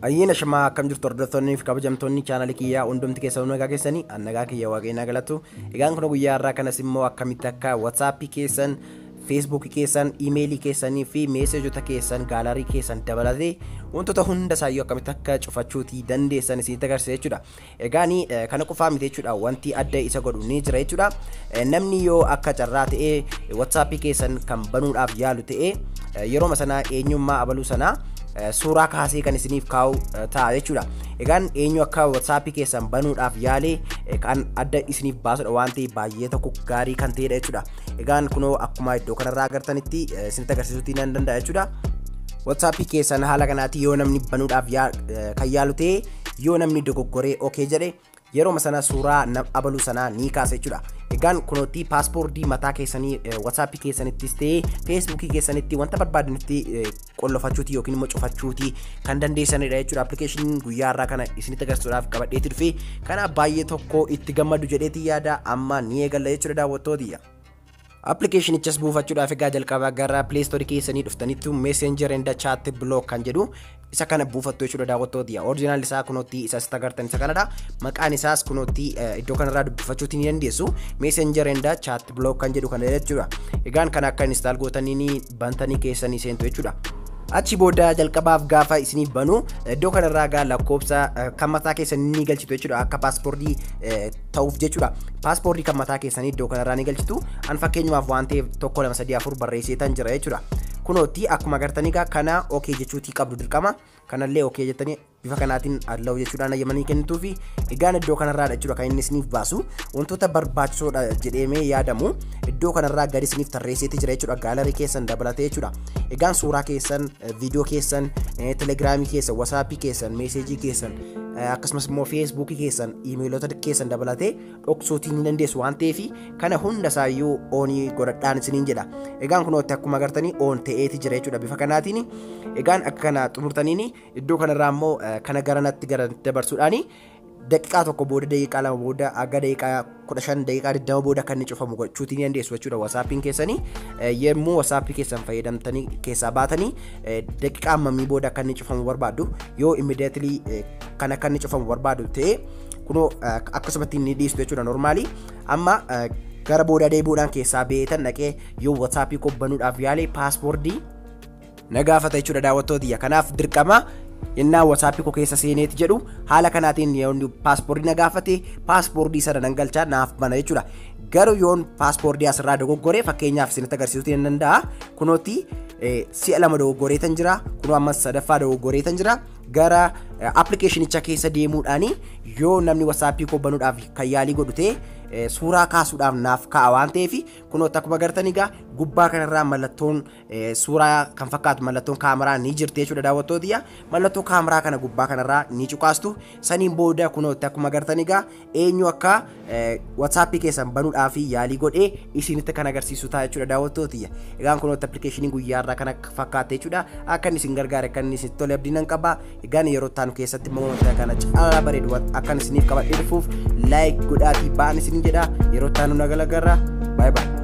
Ayyaana shamaa akkam jirtu hordoftoonni fi kabajamtoonni chaanalii kiyyaa hundumti keessanuu nagaa keessanii an nagaa kiyya waaqayyoon haa galatu. Egaan kun guyyaa har'aa kanas immoo akkamitti akka WhatsAppii keessan, Facebookii keessan, iimeelii keessanii fi meeseejota keessan, gaalarii keessan dabalatee wantoota hunda isaayyuu akkamitti akka cufachuutii dandeessan isinitti agarsiisa jechuudha. Egaan kana qofaa miti jechuudha, wanti adda isa godhu ni jira jechuudha. Namni yoo akka carraa ta'ee WhatsAppii keessan kan banuudhaaf yaalu ta'ee yerooma sanaa eenyummaa abaluu sanaa suuraa kaasee kan isiniif kaa'u ta'a jechuudha. Egaan eenyu akka WhatsAppii keessan banuudhaaf yaalee kan adda isiniif baasudha waan ta'eef baay'ee tokko gaarii kan ta'edha jechuudha. Egaan kunoo akkuma iddoo kanarraa agartanitti isinitti agarsiisuutii nan danda'a jechuudha. WhatsAppii keessan haala kanaatiin yoo namni banuudhaaf kan yaalu ta'e, yoo namni dogoggoree okay jedhe, yeroo sana suuraa abaluu sanaa ni kaasa jechuudha. Egaan kunootti paaspoortii mataa keessanii WhatsAppii keessanittis ta'ee Facebookii keessanitti wanta barbaadanitti qollofachuuti yookiin immoo cufachuuti kan dandeessanidha jechuudha. Appilikeeshiniin guyyaa har'aa kana isinitti agarsiisuudhaaf qabadheetti dhufe kana baay'ee tokko itti gammadu jedheeti yaada, amma ni eegalla jechuudha daawwattootiyya. Appilikeeshinichas buufachuudhaaf egaa jalqabaa gara Play Store keessanii dhuftanitti Messenger and Chat Block kan jedhu isa kana buufattu jechuudha daawwattootiyya. Original isaa kunootti isa asitti agartan isa kanadha. Maqaan isaas kunootti iddoo kanarraa dubbifachuuti ni dandeessu. Messenger and Chat Block kan jedhu kana jechuudha. Egaan kana akka install gootanii bantanii keessanii seentu jechuudha. Achi booda jalqabaaf gaafa isiniif banu iddoo kanarraa gaa lakkoofsa kan mataa keessanii ni galchitu jechuudha, akka paaspoortii ta'uuf jechuudha. Paaspoortii kan mataa keessanii iddoo kanarraa ni galchitu. An fakkeenyumaaf waan ta'eef 1 2 3 4 barreesseetan jira jechuudha. Kunootti akkuma agartanii gaa kana okay jechuutii qabdu dirqama. Kanallee okay jettanii bifa kanaatiin allow jechuudhaan ayyamanii kennituufi egaan iddoo kanarraa jechuudha kan inni isiniif baasu wantoota barbaachisoodha jedhamee yaadamu iddoo kanarraa gadi isiniif tarreesseeti jira jechuudha, gaalarii keessan dabalatee jechuudha. Egaan suuraa keessan, viidiyoo keessan, telegiraamii keessan, WhatsAppii keessan, meeseejii keessan, akkasumas immoo Facebookii keessan, iimeelota keessan dabalatee dhoksuutii ni dandeessu waan ta'eef kana hunda isaayyuu onii godhadhaan isiniin jedha. Egaan kunootti akkuma agartanii on ta'eeti jira jechuudha bifa kanaatiin. Egaan akka kana xumurtaniin iddoo kanarraa immoo kana garanatti gara dabarsuudhaani daqiiqaa 1 booda, daqiiqaa 2 booda, aga daqiiqaa 15, daqiiqaa 20 booda kan inni cufamu gochuutii ni dandeessu jechuudha. WhatsAppiin keessanii yommuu WhatsAppii keessan fayyadamtanii keessaa baatanii daqiiqaa hammamii booda kan inni cufamu barbaaddu, yoo immediately kan akka inni cufamu barbaadu ta'e kunoo akkasumatti ni dhiistu jechuudha normaalii. Amma gara booda deebi'uudhaan keessaa beetan dhaqee yoo WhatsAppii koo banuudhaaf yaale paaspoortii na gaafata jechuudha daawwattootiyya. Kanaaf dirqama innaa WhatsAppii koo keessa seeneeti jedhu haala kanaatiin yoo paaspoortii na gaafate paaspoortii sana nan galchaa, naaf bana jechuudha. Garuu yoon paaspoortii asirraa dogoggoree, fakkeenyaaf isinitti agarsiisuutii nan danda'a. Kunootti si'a 2 dogoggoreetan jira. Kunoo ammas sadaffaa dogoggoreetan jira. Gara appilikeeshinicha keessa deemuudhaani yoo namni WhatsAppii koo banuudhaaf kan yaalii godhu ta'e suuraa kaasuudhaaf naaf kaa'a waan ta'eef kunootti akkuma agartan egaa gubbaa kanarraa mallattoon suuraa kan fakkaatu mallattoon kaameraa ni jirti jechuudha daawwattootiyya. Mallattoo kaameraa kana gubbaa kanarraa ni cuqaastu. Saniin booda kunootti akkuma agartan egaa eenyu akka WhatsAppii keessan banuudhaaf yaalii godhee isinitti kan agarsiisu ta'a jechuudha daawwattootiyya. Egaan kunootti appilikeeshiniin guyyaa irraa kana fakkaate jechuudha. Akka inni isin gargaare, akka inni isin tole abdii nan qaba. Egaan yeroo taanu keessatti immoo wanta kana caalaa bareedu akka isiniif qabadhee dhufuuf like godhaatii ba'an isin jedha. Yeroo taanu nagala garra. Bye bye.